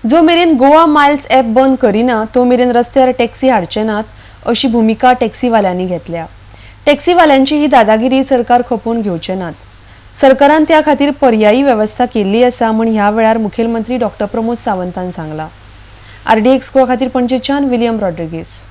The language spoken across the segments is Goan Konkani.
जो मेरेन गोवा मायल्स ॲप बंद करिना तो मेरेन रस्त्यार टॅक्सी हाडचे नात अशी भुमिका टॅक्सीवाल्यांनी घेतल्या. टॅक्सीवाल्यांची ही दादागिरी सरकार खपोवन घेवचे नात. सरकारान त्या खातीर पर्यायी वेवस्था केल्ली आसा म्हूण ह्या वेळार मुखेलमंत्री डॉक्टर प्रमोद सावंतान सांगला. आरडीएक्स गोवा खातीर पणजेच्यान विलियम रॉड्रिगीस.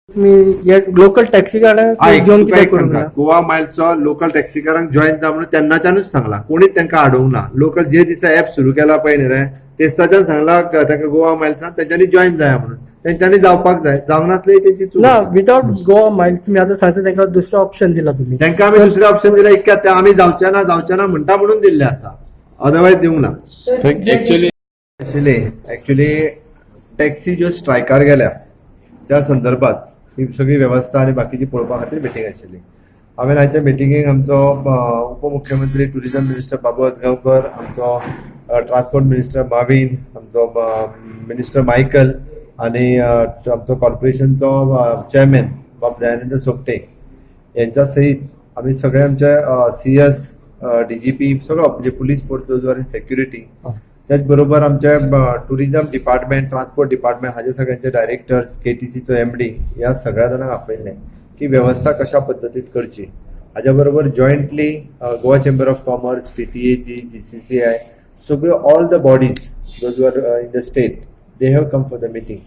तुम्ही हे लोकल टॅक्सी गाड्या आयक, घेवन तुका कितें एक करूंक सांगता, ना. गोवा मायल्सचो लोकल टॅक्सीकारांक जॉयन जा म्हणून तेन्नाच्यानूच सांगला, कोणीच तांकां आडोवंक ना. लोकल जे दिसा ऍप सुरू केला पळय न्ही रे, ते दिसाच्यान सांगला तांकां गोवा मायल्सान तेंच्यांनी जॉयन जाया म्हणून. तेंच्यांनी जावपाक जाय, जावंक नासले तेंची चूक ना. आसा. विदाउट गोवा मायल्स तुम्ही आता सांगता, तांकां दुसरो ऑप्शन दिला तुम्ही. तांकां आमी दुसरें ऑप्शन दिलें इतक्या ते आमी जावचे ना, जावचे ना म्हणटा म्हणून दिल्लें आसा, अदरवायज दिवंक ना. ऍक्च्युली आशिल्ली ऍक्च्युली टॅक्सी ज्यो स्ट्रायकार गेल्या त्या संदर्भात ही सगळी वेवस्था आनी बाकीची पळोवपा खातीर मिटींग आशिल्ली. हांवें आयच्या मिटिंगेक आमचो उपमुख्यमंत्री, टुरिझम मिनिस्टर बाबू आजगांवकर, आमचो ट्रान्सपोर्ट मिनिस्टर माविन, आमचो मिनिस्टर मायकल आनी आमचो कॉर्पोरेशनचो चेअरमॅन बाब दयानंद सोपटे यांच्या सहित आमी सगळे आमचे सीएस, डीजीपी, सगळो म्हणजे police force, those are in security, त्याच बरोबर आमचे टुरिझम डिपार्टमेंट, ट्रान्सपोर्ट डिपार्टमेंट हाजे सगळ्यांचे डायरेक्टर्स, केटीसीचो एमडी, ह्या सगळ्या जाणांक आपयल्लें की वेवस्था कशा पद्दतीन करची. हाज्या बरोबर jointly Goa chamber of commerce, PTAG, GCCI, सगळ्यो all the bodies those are in the state, they have come for the meeting.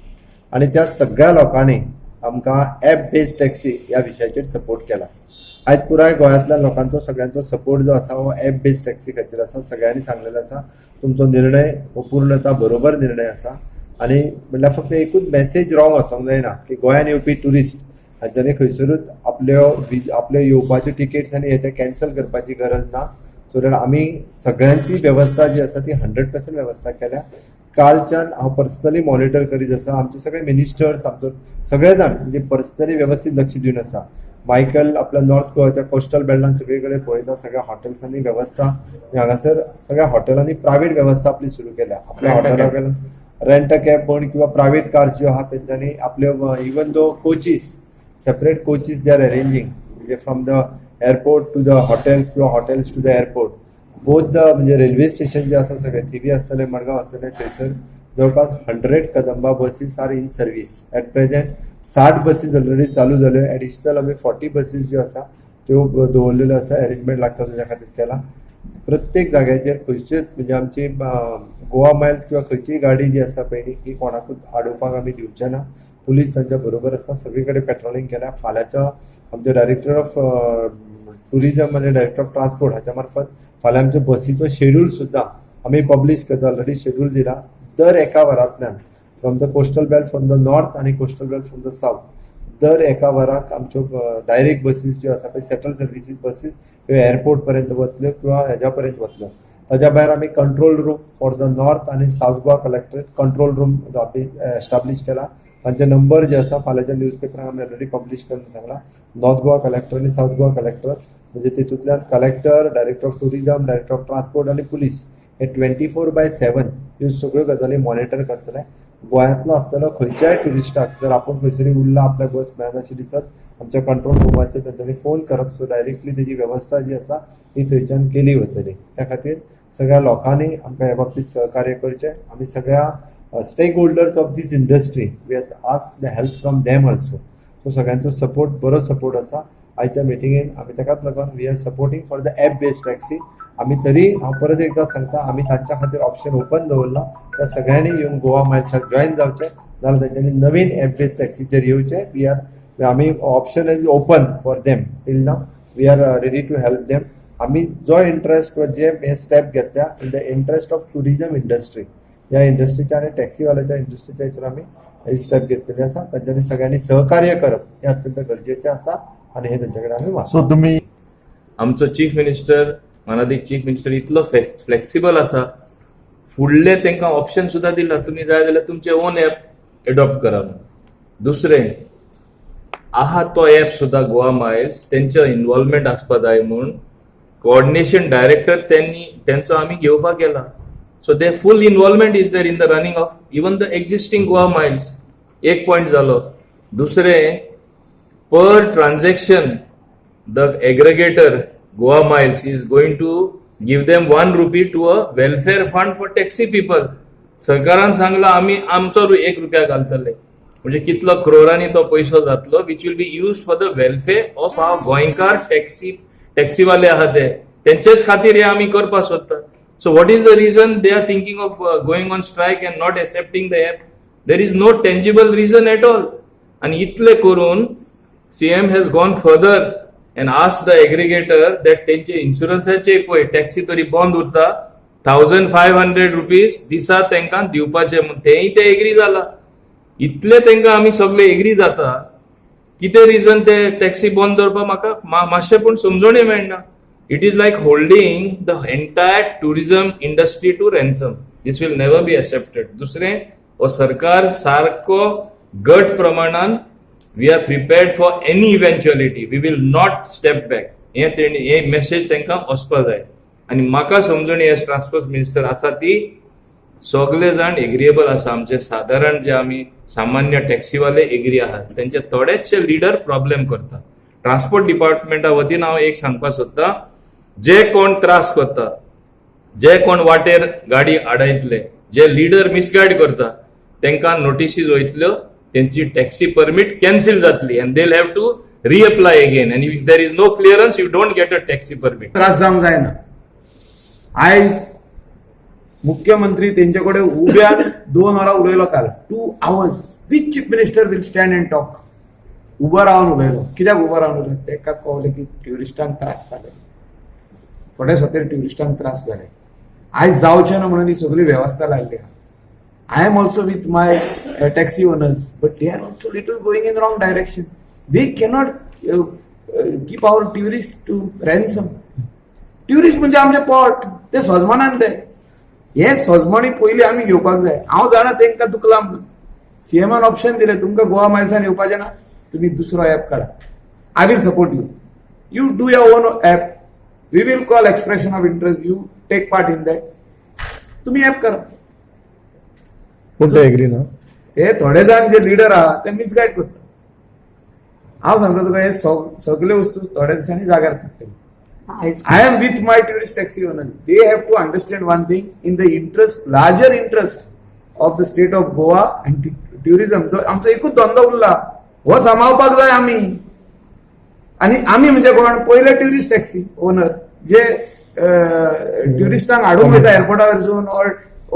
आणि त्या सगळ्या लोकांनी आमकां ऍप बेस्ड टॅक्सी ह्या विशयाचेर सपोर्ट केला. आयज पुराय गोंयांतल्या लोकांचो सगळ्यांचो सपोर्ट जो आसा हो ऍप बेस्ड टॅक्सी खातीर आसा. सगळ्यांनी सांगलेलो आसा, तुमचो निर्णय हो पूर्णता बरोबर निर्णय आसा. आनी म्हणल्यार फक्त एकूच मॅसेज रॉंग वचोंक जायना की गोंयान येवपी ट्युरिस्ट हांच्यांनी खंयसरूच आपल्यो येवपाच्यो टिकेट्स आनी हे ते कॅन्सल करपाची गरज ना. सो that आमी सगळ्यांची वेवस्था जी आसा ती 100% वेवस्था केल्या. कालच्यान हांव पर्सनली मॉनिटर करीत आसा. आमचे सगळे मिनिस्टर्स, आमचो सगळे जाण म्हणजे पर्सनली वेवस्थीत लक्ष दिवन आसा. मायकल आपल्या नॉर्थ गोवाच्या कोस्टल बेल्टान सगळे कडेन पळयता, सगळ्या हॉटेल्सांनी वेवस्था. हांगासर सगळ्या हॉटेलांनी प्रायव्हेट वेवस्था आपली सुरू केल्या. आपल्या हॉटेला कडल्यान रेंट अ कॅब म्हण किंवा प्रायव्हेट कार्स ज्यो आहात तेंच्यांनी आपल्यो, even though coaches, separate coaches they are arranging, म्हणजे from the airport to the hotels किंवा hotels to the airport, both the म्हणजे रेल्वे स्टेशन जे आसा सगळे, थिवी आसतले, मडगांव आसतले, थंयसर जवळपास 100 Kadamba buses are in service at present. 60 buses already चालू जाल्यो. एडिशनल आमी 40 बसीस ज्यो आसा त्यो दवरलेल्यो आसा. अरेंजमेंट लागता तेज्या खातीर केला. प्रत्येक जाग्याचेर खंयच्योच म्हणजे आमची गोवा मायल्स किंवा खंयचीय गाडी जी आसा पळय न्ही, ती कोणाकूच आडोवपाक आमी दिवचे ना. पुलीस तांच्या बरोबर आसा. सगळी कडेन पेट्रोलिंग केल्या. फाल्यांचो आमचे डायरेक्टर ऑफ टुरिझम आनी डायरेक्टर ऑफ ट्रान्सपोर्ट हाच्या मार्फत फाल्यां आमच्या बसीचो शेड्यूल सुद्दां आमी पब्लीश करता. ऑलरेडी शेड्यूल दिला. दर एका वरांतल्यान from the coastal belt from the north आनी coastal belt from the south, दर एका वराक आमच्यो डायरेक्ट बसीस ज्यो आसा पळय, सेंट्रल सर्विसीस बसीस, त्यो एअरपोर्ट पर्यंत वतल्यो किंवा हेज्या पर्यंत वतल्यो. ताज्या भायर आमी control room for the north आनी south Goa collectorate control room establish केला. तांचे नंबर जे आसा, फाल्यांच्या न्यूज पेपराक आमी ऑलरेडी पब्लीश करून सांगला. नॉर्थ गोवा कलेक्टर आनी सावथ गोवा कलेक्टर, म्हणजे तितूंतल्यान collector, director of tourism, director of transport आनी पुलीस हे 24/7 ह्यो सगळ्यो गजाली मॉनिटर करतले. गोंयांतलो आसतलो खंयच्याय ट्युरिस्टाक जर आपूण खंयसरी उरला, आपल्याक बस मेळनाशी दिसत, आमच्या कंट्रोल रुमाचेर तेंच्यांनी फोन करप. सो डायरेक्टली तेजी वेवस्था जी आसा ती थंयच्यान केली वतली. त्या खातीर सगळ्या लोकांनी आमकां ह्या बाबतीत सहकार्य करचें. आमी सगळ्या stakeholders of this industry, we ask the help from them also. So सगळ्यांचो सपोर्ट, बरो सपोर्ट आसा आयच्या मिटिंगेन. आमी ताकाच लागून we are supporting for the app based taxi. आमी तरी हांव परत एकदां सांगता, आमी तांच्या खातीर ऑप्शन ओपन दवरला. त्या सगळ्यांनी येवन गोवा मायल्साक जॉयन जावचें, जाल्यार तेंच्यांनी नवीन ऍप बेस्ड टॅक्सीचेर येवचें. We are आमी option is open for them till now. We are ready to help them. आमी जो इंट्रस्ट किंवा जे हे स्टेप घेतल्या in the interest of tourism industry, ह्या इंडस्ट्रीच्या आनी टॅक्सीवाल्याच्या इंडस्ट्रीच्या हेचेर आमी ही स्टेप घेतलेली आसा. तांच्यांनी सगळ्यांनी सहकार्य करप हें अत्यंत गरजेचें आसा आनी हे तेंचे कडेन आमी मागता. सो तुम्ही आमचो चीफ मिनिस्टर, मानादीक चीफ मिनिस्टर इतलो फ्लेक्सिबल आसा. फुडले तांकां ऑप्शन सुद्दां दिला, तुमी जाय जाल्यार तुमचे ओन ऍप एडॉप्ट करा म्हणून. दुसरें आहा तो ऍप सुद्दां गोवा मायल्स, तेंचो इन्वॉल्वमेंट आसपा जाय म्हूण कोऑर्डिनेशन डायरेक्टर त्यांनी तेंचो आमी घेवपाक गेला. So the full involvement is there in the running of even the existing Goa Miles. एक पॉयंट जालो. दुसरें, per transaction the aggregator Goa Miles is going to Give them ₹1 to a welfare fund for taxi people. सरकारान सांगला आमी आमचो 1 रुपया घालतले, म्हणजे कितलो क्रोरांनी तो पयसो जातलो, which will be used for the welfare of our गोंयकार टॅक्सी टॅक्सीवाले आहा ते, तेंचेच खातीर हे आमी करपाक सोदता. So what is the reason they are thinking of going on strike and not accepting the app? There is no tangible reason at all. आणि इतले करून CM has gone further and asked the aggregator that तेंचे इन्शुरन्साचे पळय, टॅक्सी तरी बंद उरता, ₹1500 दिसा तांकां दिवपाचे म्हूण. तेंय ते एग्री जाला. इतले तांकां आमी सगळे एग्री जाता, कितें रिजन ते टॅक्सी बंद दवरपाक, म्हाका मातशें पूण समजोणी मेळना. It is like holding the entire tourism industry to ransom. This will never be accepted. दुसरें, हो सरकार सारको गट प्रमाणान we are prepared for any eventuality. We will not step back. हे तेणी हे मेसेज तांकां वचपा जाय. आनी म्हाका समजणी एज ट्रान्सपोर्ट मिनिस्टर आसा ती सगळे जाण एग्रिएबल आसा. आमचे सादारण जे आमी सामान्य टॅक्सीवाले एग्री आहात, तेंचे थोडेचशे लिडर प्रॉब्लेम करता. ट्रान्सपोर्ट डिपार्टमेंटा वतीन हांव एक सांगपाक सोदतां, जे कोण त्रास करता, जे कोण वाटेर गाडी आडायतले, जे लिडर मिसगायड करता, तांकां नोटिसीज वयतल्यो, तेंची टॅक्सी परमीट कॅन्सील जातली and they have to reapply again, and if there is no clearance, you don't get a taxi permit. त्रास जावंक जायना. आयज मुख्यमंत्री तेंचे कडेन उब्यान 2 वरां उलयलो काल. 2 hours, which chief minister will stand and talk? उबो रावन उलयलो. कित्याक उबो रावन उलयलो? तेका कळलें की ट्युरिस्टांक त्रास जाले, थोडे सोतेर ट्युरिस्टांक त्रास जाले. आयज जावचें ना म्हणून ही सगळी वेवस्था लायल्ली आहा. I am also with my taxi owners, but they are also little going in wrong direction. They cannot keep our tourist to ransom. Tourist म्हणजे आमचे पोट, ते सजमानान ते हे सजमणी पयली आमी घेवपाक जाय. हांव जाणा तांकां दुखला म्हणून. सीएमान ऑप्शन दिलें, तुमकां गोवा मायल्सान येवपाचें ना, तुमी दुसरो ऍप काडा. I will support you. You do your own app. We will call expression of interest. You take part in that. तुमी ऍप करा. पूण ते एग्री ना. हे थोडे जाण जे लिडर आहा ते मिसगायड करता. हांव सांगता तुका, हे सगळे वस्तू थोड्या दिसांनी जाग्यार पडटले. I am with my tourist taxi owners. They have to understand one thing: in the interest, larger interest of the state of Goa and tourism. जो आमचो एकूच धंदो उरला, हो सांबाळपाक जाय आमी. आनी आमी म्हणजे कोण? पयले ट्युरिस्ट टॅक्सी ओनर जे ट्युरिस्टांक हाडूंक वयता एअरपोर्टा वयरसून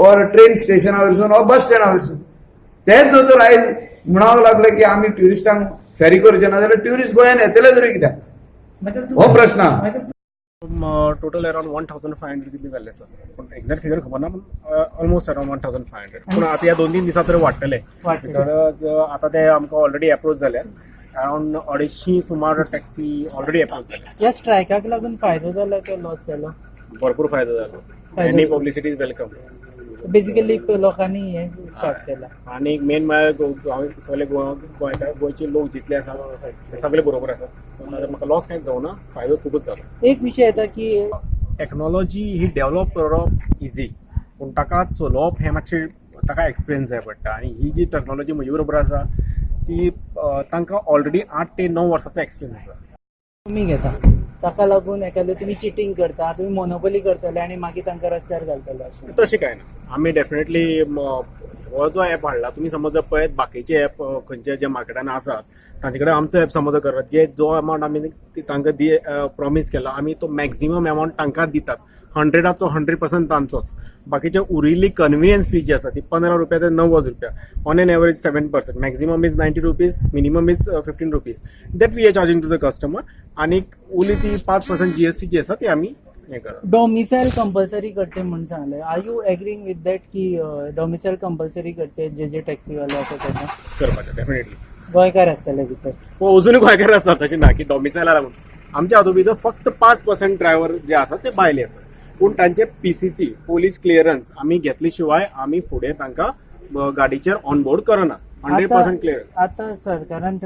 ऑर ट्रेन स्टेशना वयरसून ऑर बस स्टँडा वयरसून. तेच जर तर आयज म्हणूंक लागले की आमी ट्युरिस्टांक फेरी करचे ना, जाल्यार ट्युरिस्ट गोंयान येतले तरी कित्याक? हो प्रश्न आहा. Total around 1500 कितले जाल्ले आसा, पूण एक्झॅक्ट फिगर खबर ना, पूण ऑलमोस्ट अराउंड 1500. पूण आतां ह्या 2-3 दिसां तरी वाडटले, because आतां ते आमकां ऑलरेडी एप्रोच जाल्या. अराउंड 250 सुमार टॅक्सी ऑलरेडी एप्रोच जाल्या. ह्या स्ट्रायकाक लागून फायदो जाला काय लॉस जालो? भरपूर फायदो जालो. फायदो एनी जालो. Publicity is welcome. Basically लोकांनी हे स्टार्ट केला. आनी मेन म्हळ्यार हांवें सगळे गोंयकार, गोंयचे लोक जितले आसा ते सगळे बरोबर आसा. सो म्हाका लॉस कांयच जावना, फायदो खुबूच जालो. एक विशय येता की टॅक्नॉलॉजी ही डेव्हलप करप इजी, पूण ताका चलोवप हें मातशें ताका एक्सपिरियन्स जाय पडटा. आनी ही जी टॅक्नॉलॉजी म्हजे बरोबर आसा ती तांकां ऑलरेडी 8 ते 9 वर्साचो एक्सपिरियन्स आसा. तुमी घेता, ताका लागून एखादे तुमी चिटींग करता, तुमी मोनोपोली करतले आनी मागीर तांकां रस्त्यार घालतले अशें? तशें कांय ना. आमी डेफिनेटली हो जो एप हाडला, तुमी समज जर पळयत बाकीचे एप खंयचे जे मार्केटान आसात, तांचे कडेन आमचो एप समज करत जे जो अमावंट आमी तांकां दी प्रॉमीस केला, आमी तो मॅक्झिमम अमावंट तांकां दितात. 100आचो 100% तांचोच. बाकीचे उरिल्ली कन्विनियन्स फी जी आसा ती 15 रुपया ते 90 रुपया, on an average 7%. Maximum is ₹90, minimum is ₹15 that we are charging to the customer. आनी उरली ती 5% जीएसटी जी आसा ती आमी हें करप. डॉमिसायल कंपल्सरी करचे म्हूण सांगले. Are you agreeing with that की डॉमिसायल कंपल्सरी करचे जे जे टॅक्सीवाले आसा तेन्ना? करपाचें डेफिनेटली. गोंयकार आसतले भितर? हो, अजूनय गोंयकार आसा. तशें ना की डॉमिसायला लागून. आमच्या हातूंत भितर फक्त 5% ड्रायव्हर जे आसा ते भायले आसा, पूण तांचे पीसीसी, पोलीस क्लियरन्स आमी घेतले शिवाय आमी फुडें तांकां गाडीचेर ऑन बोर्ड करना. 100% क्लियर. आता सरकारान